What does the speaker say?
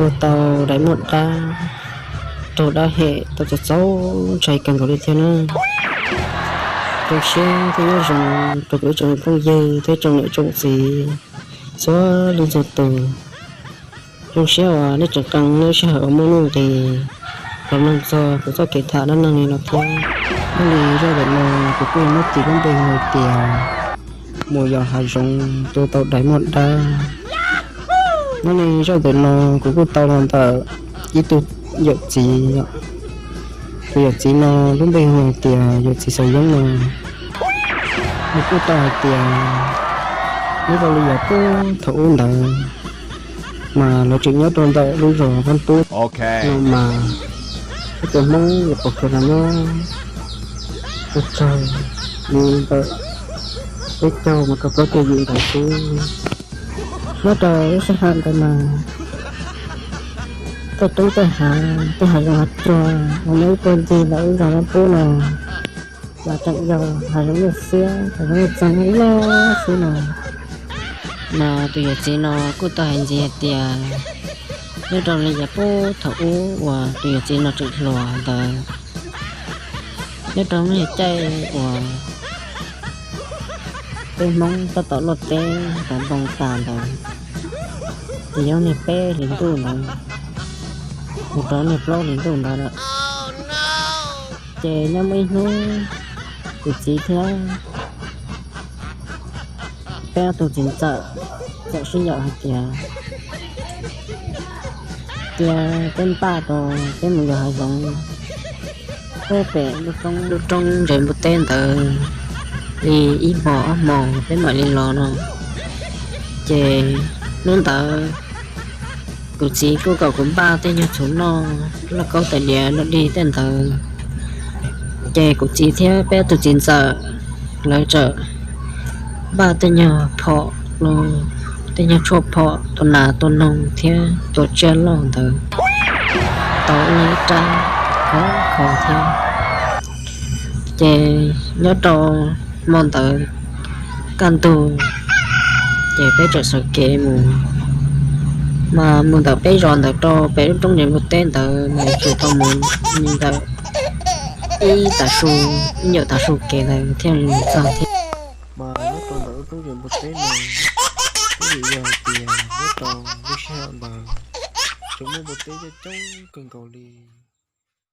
Ua tau dais muaj dab, raug dab hem tau txaus txaus ntshai kawg nkaus li thiab na. Zoo siab thiab nyob zoo rau kuv ib tsoom phooj ywg thiab tsoom niam tsoom txiv txhua leej txhua tus. Zoo siab uas nej tseem qee lub sij hawm uas muaj nuj nqis los mloog txog kuv txoj kev tham dab neeg li no thiab. Nyob li zaj ntawm no kuv kuj muab tis lub npe hu hais tias mus yos hav zoov tua tau dais muaj dab. Nyob li zaj ntawm no kuv kuj tau los ntawm ib tug yawm txiv. Tus yawm txiv no lub npe hu hais tias yawm txiv Xav Yeeb no. Nws kuj tau hais tias nyob rau li yog puag thaum ub ntawd mas lawv tseem nyob rau ntawm lub zos Vaj Pub no mas ib tug Hmoob nyuam qhuav kawg los nyob ua tsawg li ntawm peb caug mus rau plaub caug yim ntawd xwb. Nyob rau lub sij hawm ntawd mas tej roob tej hav, tej hav zoov hav tsuag uas nyob ib puag ncig ntawm lub zos Vaj Pub no mas tseem yog hav zoov nyuaj siab, hav zoov nyuaj txeeg loj xwb no. Mas tus yawm txiv no kuj tau hais ntxiv hais tias nyob rau li yog puag thaum ub uas tus yawm txiv no tseem hluas ntawd, nyob rau lub caij uas peb Hmoob tab tom luaj teb ntawd npoo tas ntawd, ces yog niag peb hlis ntuj ntawd mus rau niag plaub hlis ntuj ntawd lawm. Ces nyob muaj ib hnub tus txiv thiab peb ob tug txiv ntxawm txawm sib yaum hais tias, cia peb npaj rau peb mus yos hav zoov, peb pem lub roob ntses npua teb ntawd li ib hmos ob hmos peb mam li los no. Ces hnub ntawd kuv txiv kuj kom kuv npaj tej nyuag txhuv noj, lauj kaub tais diav dog dig tej ntawd. Ces kuv txiv thiab peb tus txiv ntxawm lawv txawm npaj tej nyuag phom, tej nyuag tshuaj phom tua nas tua noog thiab tua tsiaj loj ntawd tau ib rab khov kho thiab. Ces nyob rau hmo ntawd kaj ntug, ces peb txawm sawv kev mus, mas mus ntawm peb zos ntawd rau pem lub roob ntses npua teb ntawd mas yuav tsum tau mus li ntawm ib tav su, ib nyuag tav su kev ntawd thiaj li mus txog thiab. Mas nyob rau ntawm lub roob ntses npua teb no, twb vim yog hais tias nyob rau lub sij hawm ntawd tseem muaj npua teb coob coob kawg nkaus li.